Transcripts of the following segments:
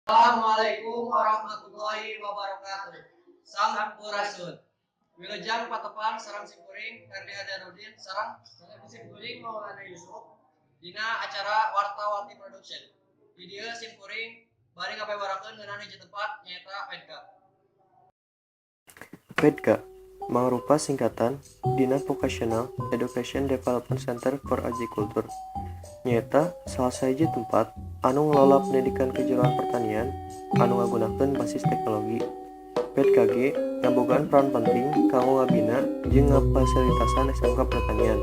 Assalamualaikum warahmatullahi wabarakatuh. Sampurasun. Wilujeng patepang sareng simkuring Ferdi Hajarudin sareng simkuring Maulana Yusuf dina acara Wartawati Production. Di dieu simkuring bari ngabewarakeun ngeunaan hiji tempat nyaeta Pedka. Pedka mangrupa singkatan dina Vocational Education Development Center for Agriculture, nyaeta salah sahiji tempat anu ngalola pendidikan kejuruan pertanian anu ngagunakeun basis teknologi. Pedka ge ngabogaan peran penting kanggo ngabina jeung ngafasilitasan SMK Pertanian,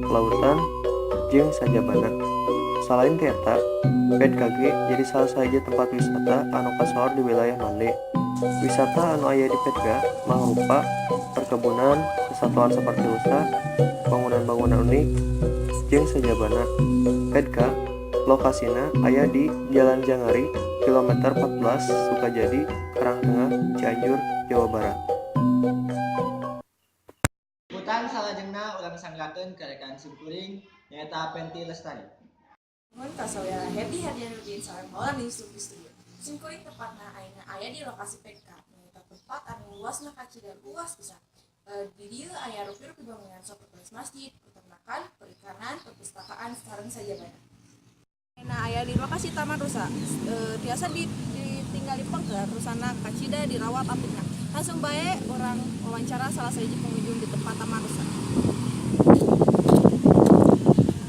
Kelautan, jeung sajabana. Salain ti eta, Pedka ge jadi salah sahiji tempat wisata anu kasohor di wilayah Mande. Wisata anu aya di Pedka mangrupa perkebunan, sasatoan saperti rusa, bangunan-bangunan unik, jeung sajabana. Pedka lokasina aya di Jalan Jangari kilometer 14 Sukajadi, Karangtengah, Cianjur, Jawa Barat. Liputan salajengna urang sanggakeun ka rekan simkuring, nyaeta Penti Lestari. Nuhun ka saudara Herdi Hardianudin sareng Maulana Yusuf di studio. Simkuring tepatna ayeuna aya di lokasi PK, nyaeta tempat anu luasna kacida luas pisan. Di dieu aya rupi-rupi bangunan sapertos masjid, peternakan, perikanan, perpustakaan, sareng sajabana. Nah, aya di lokasi Taman Rusa. Tiasa ditinggali pengker, rusana kacida dirawat apikna. Langsung bae urang wawancara salah sahiji pengunjung di tempat Taman Rusa.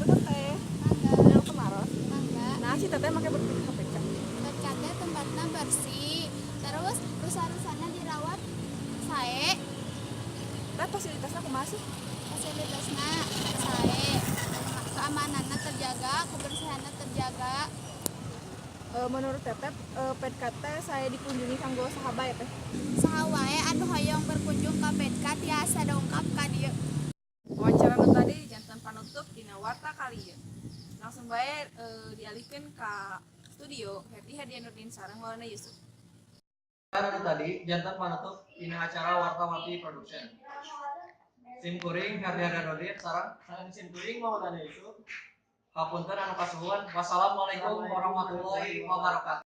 Betul, Teh. Mangga. Kemaros. Mangga. Nah, si Teteh make berpikir ke PK. PK teh tempatnya bersih, terus rusa-rusana dirawat sae. Teh, fasilitasnya kumaha sih? Fasilitasnya sae, keamanannya terjaga, kebersihannya terjaga. Menurut Teteh, PK teh sae dikunjungi kanggo saha bae, Teh? Saha wae anu hoyong berkunjung ka PK tiasa dongkap ka dieu. Wawancara nu tadi janten panutup dina warta kali ieu. Langsung bae dialihkeun ka studio Herdi Hardianudin sareng Maulana Yusuf. Anu tadi janten panutup dina acara Wartawati Production. Sim kuring Herdi Hardianudin sareng Sareng simkuring Maulana Yusuf. Hapunten anu kasuhun. Wassalamualaikum warahmatullahi wabarakatuh.